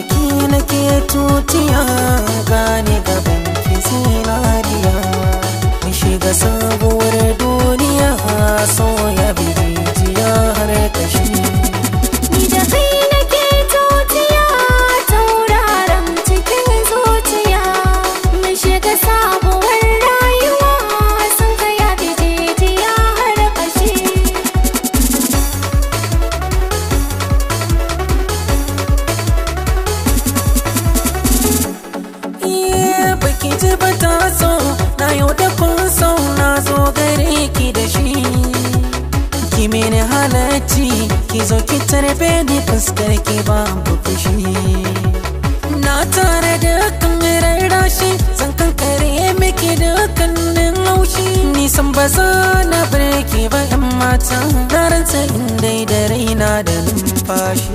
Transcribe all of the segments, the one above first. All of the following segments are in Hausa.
ki nake tutiya, gane gaban ki zinariya. Mun shiga sabuwar duniya, so ya bi jijiya har kashi. Ni da kai nake tutiya, tauraron cikin zuciya. Mun shiga sabuwar rayuwa, sun ka ya bi jijiya har ƙashi. Iye baki ji ba ta so, na yau da kun so, na zo gare ki da shi. Ki mini halacci, ki zo ki tarbe ni, fuskar ki babu fushi. Na tare da kan rarrashi, zan kankare miki dukkanin haushi. Nisan ba za na bar ki ba yan mata, na rantsa in dai da raina da numfashi.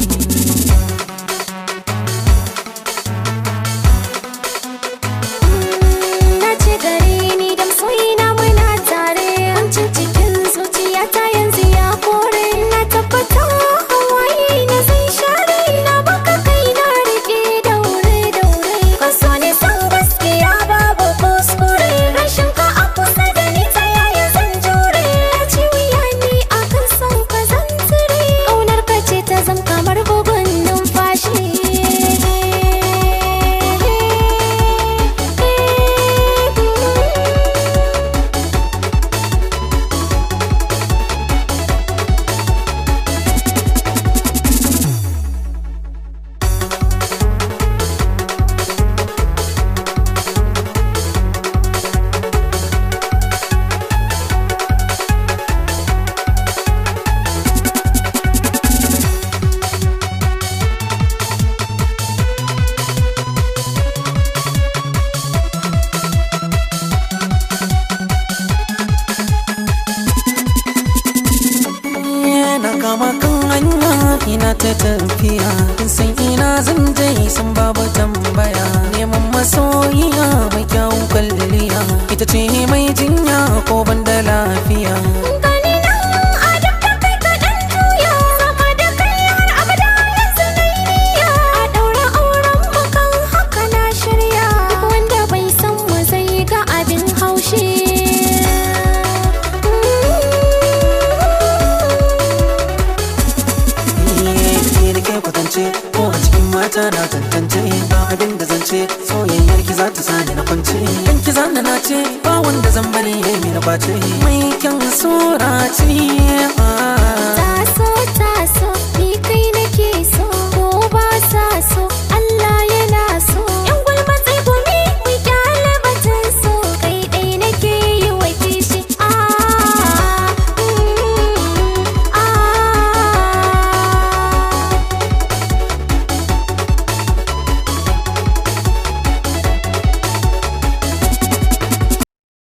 Na ce gare ni da masoyina muna tare, hancin cikin zuciyata yanzu ya kore. Na tabbata hawaye na zai share, na baka kai na rike daure daure. Ka so ni san gaskiya babu kuskure, rashin ka a kusa da ni ta yaya zan jure. Na ci wuya ni akan son ka zan tsire, ƙaunar ka ce ta zam kamar bugun numfashi. Na kama kan hanya ina ta tafiya, kin san ina zan je san babu tambaya. Neman masoyiya mai kyawun kwalliya, ita ce mai jinya ko ban da lafiya. Gani nan a duk da kai ka ɗan juya, sama da kai har abada yanzu na yi niyya. A ɗaura auren mu kan haka na shirya, duk wanda bai san mu zai ga abin haushi. Ni da ke kwatance ko a cikin mata na tantance, ba abin da zance soyayyar ki za ta sani na kwance. Dan ki zana na ce ba wanda zan bari ya yi mini kwace. Mai kyan sura ce.